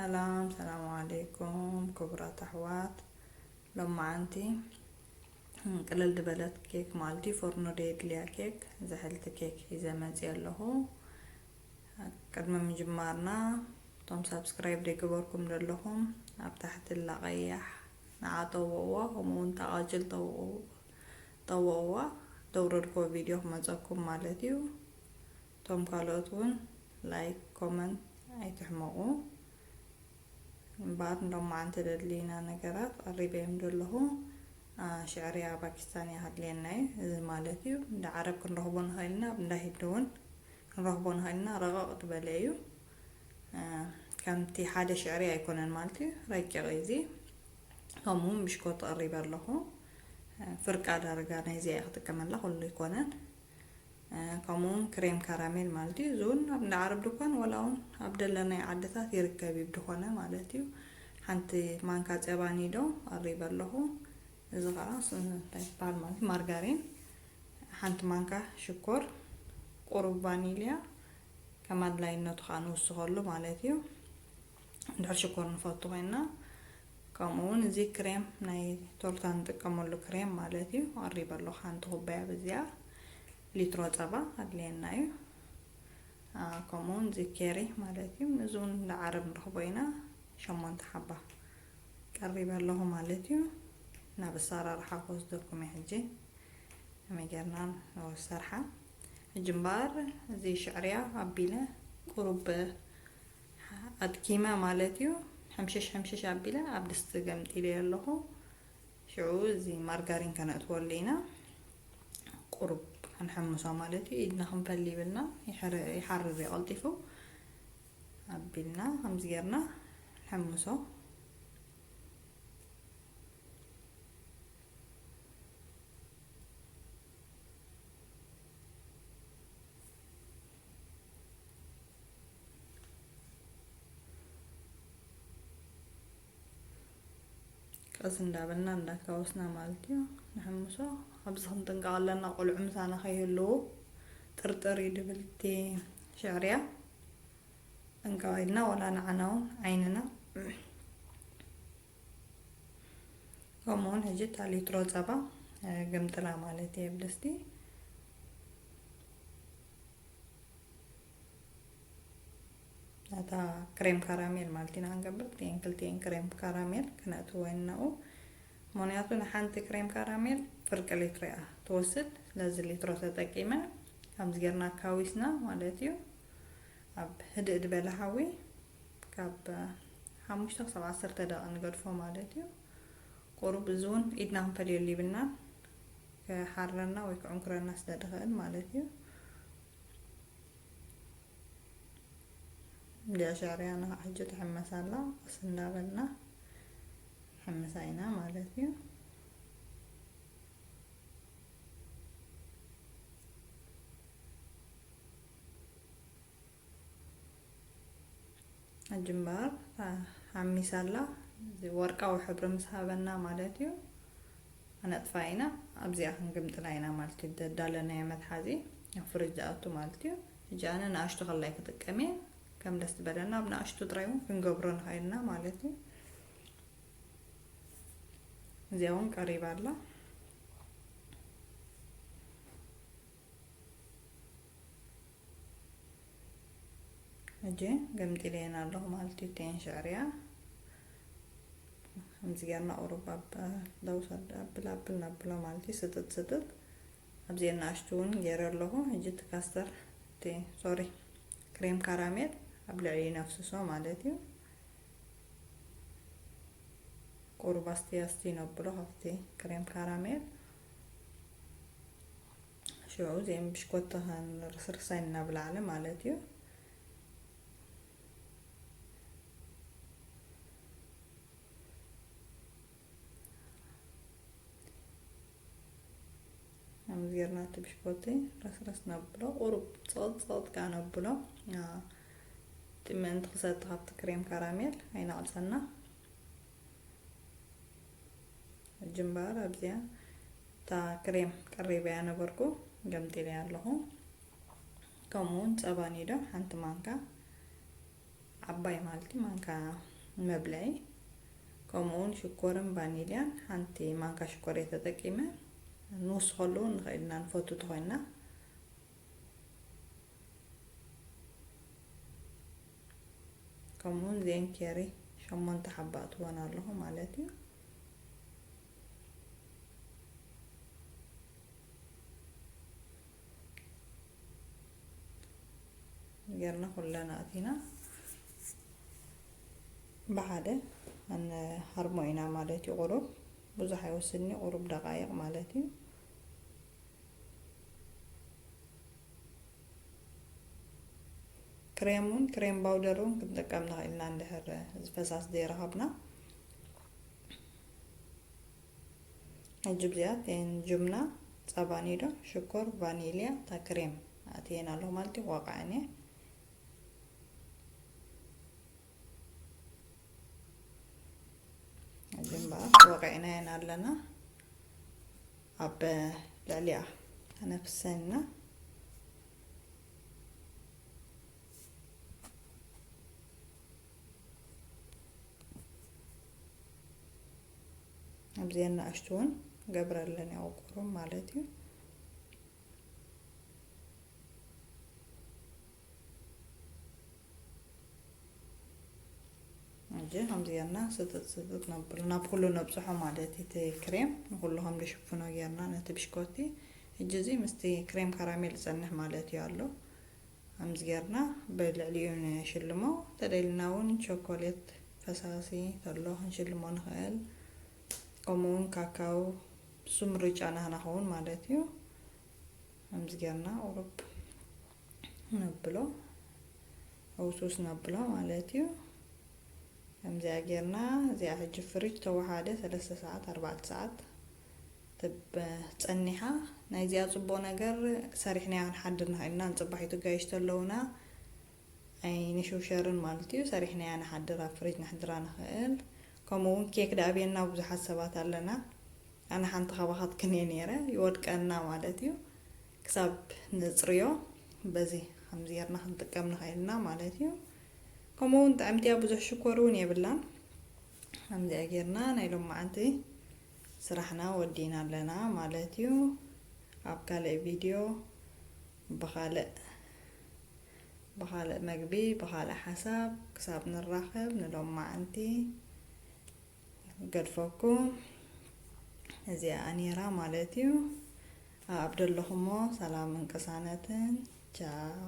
ሰላም ሰላም ዓለይኩም ክቡራት ኣሕዋት። ሎማዓንቲ ቅልል ዝበለት ኬክ ማለት እዩ፣ ፎርኖ ደየድልያ ኬክ፣ ዝሕልቲ ኬክ ሒዘ መፅየ ኣለኹ። ቅድሚ ምጅማርና እቶም ሳብስክራይብ ዘይገበርኩም ዘለኹም ኣብ ታሕቲ ላ ቀያሕ ንዓ ጠውቕዋ፣ ከምኡ እውን ታቓጭል ጠውቕዋ፣ ዘውረድክዎ ቪድዮ ክመፀኩም ማለት እዩ። እቶም ካልኦት እውን ላይክ፣ ኮመንት ኣይትሕመቑ። እምበኣር ንሎማዓንቲ ዘድልዩና ነገራት ቀሪበዮም ዘለኹ። ሽዕርያ ፓኪስታንያ ከድልየና እዩ። እዚ ማለት እዩ እንዳ ዓረብ ክንረኽቦ ንኽእል ኢና፣ ኣብ እንዳ ሂንዲ እውን ክንረኽቦ ንኽእል ኢና። ረቐቕ ዝበለ እዩ። ከምቲ ሓደ ሽዕርያ ኣይኮነን ማለት እዩ፣ ረቂቕ እዩ እዚ። ከምኡ እውን ብሽኮቲ ቀሪበ ኣለኹ። ፍርቃ ዳርጋ ናይዚኣ እየ ክጥቀመላ፣ ኩሉ ኣይኮነን። ከምኡ እውን ክሬም ካራሜል ማለት እዩ። እዚ እውን ኣብ እንዳ ዓረብ ድኳን ዋላ እውን ኣብ ደለናይ ዓድታት ይርከብ እዩ ብድኾነ ማለት እዩ። ሓንቲ ማንካ ጸባ ኒዶ ቀሪበ ኣለኹ። እዚ ከዓ ስ-፣ እንታይ ይበሃል ማለት እዩ፣ ማርጋሪን፣ ሓንቲ ማንካ ሽኮር፣ ቁሩብ ቫኒልያ፣ ከም ኣድላይነቱ ከዓ ንውስኸሉ ማለት እዩ። እንድሕር ሽኮር ንፈቱ ኮይንና፣ ከምኡ እውን እዚ ክሬም ናይ ቶርታ ንጥቀመሉ ክሬም ማለት እዩ። ቀሪበ ኣለኹ ሓንቲ ኩባያ በዚኣ፣ ሊትሮ ጸባ ኣድልየና እዩ። ከምኡ እውን እዚ ኬሪ ማለት እዩ። እዚ እውን እንዳ ዓረብ ንረኽቦ ኢና፣ ሸሞንተ ሓባ ቀሪበ ኣለኹ ማለት እዩ። ናብ ኣሰራርሓ ክወስደኩም እየ ሕጂ። ከመይ ጌርና ንሰርሓ? ሕጂ እምበኣር እዚ ሽዕርያ ኣቢለ ቁሩብ ኣድኪመ ማለት እዩ። ሕምሽሽ ሕምሽሽ ኣቢለ ኣብ ድስቲ ገምጢለዮ ኣለኹ። ሽዑ እዚ ማርጋሪን ከነእትወሉ ኢና። ቁሩብ ክንሕምሶ ማለት እዩ። ኢድና ክንፈሊ ይብልና፣ ይሕር-፣ ይሓርር እዩ ቀልጢፉ። ኣቢልና ከምዚ ጌርና ንሕምሶ። ቀስ እንዳበልና እንዳካወስና ማለት እዩ ንሕምሶ። ኣብዚ ክንጥንቀቕ ኣለና፣ ቆልዑ ምሳና ከይህልዉ። ጥርጥር እዩ ድብል እቲ ሽዕርያ። ጥንቀቕ ኢልና፣ ወላ ንዓና እውን ዓይንና። ከምኡውን ሕጂ እታ ሊትሮ ጸባ፣ እ፣ ግምጥላ ማለት እየ ኣብ ድስቲ። ነታ ክሬም ካራሜል ማለት ኢና ክንገብር፣ ክልቲኤን ክልቲኤን ክሬም ካራሜል ክነእትወን ነኡ። ምኽንያቱ ንሓንቲ ክሬም ካራሜል ፍርቂ ሊትሮ እያ ትወስድ። ስለዚ ሊትሮ ተጠቂመ ከምዚ ጌርና ካዊስና ማለት እዩ። ኣብ ህድእ ዝበለ ሓዊ ካብ ሓሙሽተ ክሳብ ዓሰርተ ደቂቕ ንገድፎ ማለት እዩ። ቁሩብ እዚ እውን ኢድና ክንፈልየሉ ይብልናን፣ ክሓርረና ወይ ክዕንኩረና ስለ ዝኽእል ማለት እዩ። እንዲያ ሻዕርያና ሕጂ ትሕመስ ኣላ። ቀስ እንዳበልና ንሕምሳ ኢና ማለት እዩ። ሕጂ እምበኣር ሓሚሳ ኣላ። እዚ ወርቃዊ ሕብሪ ምስ ሃበና ማለት እዩ። ኣነጥፋ ኢና። ኣብዚኣ ክንግምጥላ ኢና ማለት እዩ። ዘዳለናዮ መትሓዚ ኣብ ፍሪጅ ዝኣቱ ማለት እዩ። ሕጂ ኣነ ንኣሽቱ ከላይ ክጥቀም እየ። ከም ደስ ዝበለና ኣብ ንኣሽቱ ጥራይ እውን ክንገብሮ ንኽእል ኢና ማለት እዩ። እዚኣ እውን ቀሪባ ኣላ። ሕጂ ገምጢለየን ኣለኹ ማለት እዩ። እተን ሽዕርያ ከምዚ ጌርና ቁሩብ ኣብ ለውሰድ ኣብል ኣብል ነብሎ ማለት እዩ። ስጥጥ ስጥጥ። ኣብዚ ንኣሽቱ እውን ገይረ ኣለኹ። ሕጂ እቲ ካስተር፣ እቲ፣ ሶሪ፣ ክሬም ካራሜል ኣብ ልዕሊኡ ነፍስሶ ማለት እዩ። ቁሩብ ኣስቲ ኣስቲ ነብሎ ካብቲ ክሬም ካራሜል። ሽዑ እዚኦም ብሽኮቲ ክንርስርሰን ናብ ላዕሊ ማለት እዩ። ከምዚ ጌርና እቲ ብሽኮቲ ረስረስ ነብሎ፣ ቁሩብ ጸቕጥ ጸቕጥ ከኣ ነብሎ። አ፣ እቲ ምእንቲ ክሰቲ ካብቲ ክሬም ካራሜል ኣይነቕጸና። ሕጂ እምበኣር ኣብዚኣ እታ ክሬም ቀሪበያ ነበርኩ፣ ገምጢለያ ኣለኹ። ከምኡ እውን ጸባ ኒዶ ሓንቲ ማንካ ዓባይ ማለት እዩ፣ ማንካ መብልዒ፣ ከምኡ እውን ሽኮርን ቫኒልያን፣ ሓንቲ ማንካ ሽኮር እየ ተጠቂመ። ንውስኸሉ እውን ንኽእል ኢና፣ ንፈቱ ተኾይንና። ከምኡ እውን ዜን ኬሪ ሸሞንተ ሓባ እትወን ኣለኹ ማለት እዩ። ጌርና ኩለን ኣእቲና ብሓደ ንሃርሞ ኢና ማለት እዩ። ቁሩብ ብዙሕ ኣይወስድን እዩ፣ ቁሩብ ደቃይቕ ማለት እዩ። ክሬም እውን፣ ክሬም ባውደር እውን ክንጥቀም ንኽእል ኢና እንድሕር እዚ ፈሳሲ ዘይረኸብና። ሕጂ ብዚኣ እተን ጅብና፣ ጸባ ኒዶ፣ ሽኮር፣ ቫኒልያ፣ እታ ክሬም ኣእትየን ኣለኹ ማለት እዩ። ክወቕዐን እየ። ሕጂ እምበኣር ወቒዕናየን ኣለና። ኣብ ልዕሊኣ ከነፍሰን ኢና። ኣብዚ ንኣሽቱ እውን ገብረለን እየ፣ ቁሩብ ማለት እዩ። ሕጂ ከምዚ ጌርና ስጥጥ ስጥጥ ነብሎ፣ ናብ ኩሉ ነብጽሖ ማለት እዩ። እቲ ክሬም ንኩሉ ከም ዝሽፍኖ ጌርና ነቲ ብሽኮቲ። ሕጂ እዚ ምስቲ ክሬም ካራሜል ዝጸንሕ ማለት እዩ ኣሎ። ከምዚ ጌርና ብልዕሊኡ ንሽልሞ። ተደሊና እውን ቸኮሌት ፈሳሲ ተሎ ክንሽልሞ ንኽእል። ከምኡ እውን ካካው፣ እሱ ምርጫ ናህና ኸውን ማለት እዩ። ከምዚ ጌርና ቁሩብ ነብሎ፣ ህውስውስ ነብሎ ማለት እዩ። ከምዚኣ ጌርና፣ እዚኣ ሕጂ ፍሪጅ ተወሓደ ሰለስተ ሰዓት፣ ኣርባዕተ ሰዓት ትብ-፣ ጸኒሓ። ናይዚኣ ጽቡቕ ነገር ሰሪሕናያ ክንሓድር ንኽእል ኢና። ንጽባሒቱ ጋይሽ ተለውና ኣይንሽውሸርን ማለት እዩ። ሰሪሕናያ ንሓድር፣ ኣብ ፍሪጅ ነሕድራ ንኽእል። ከምኡ እውን ኬክ ደኣ ኣብየና ብዙሓት ሰባት ኣለና። ኣነ ሓንቲ ካባኻትክን እየ ነይረ፣ ይወድቀና ማለት እዩ። ክሳብ ንጽርዮ በዚ ከምዚ ጌርና ክንጥቀም ንኽእል ኢና ማለት እዩ። ከምኡ እውን ጥዕምቲ እያ፣ ብዙሕ ሽኮር እውን የብላን። ከምዚኣ ጌርና ናይ ሎማዓንቲ ስራሕና ወዲእና ኣለና ማለት እዩ። ኣብ ካልእ ቪድዮ ብኻልእ፣ ብኻልእ መግቢ፣ ብኻልእ ሓሳብ ክሳብ ንራኸብ ንሎማዓንቲ ገድፈኩም። እዚኣ ነይራ ማለት እዩ። ኣብ ደለኹሞ ሰላምን ቅሳነትን። ቻው።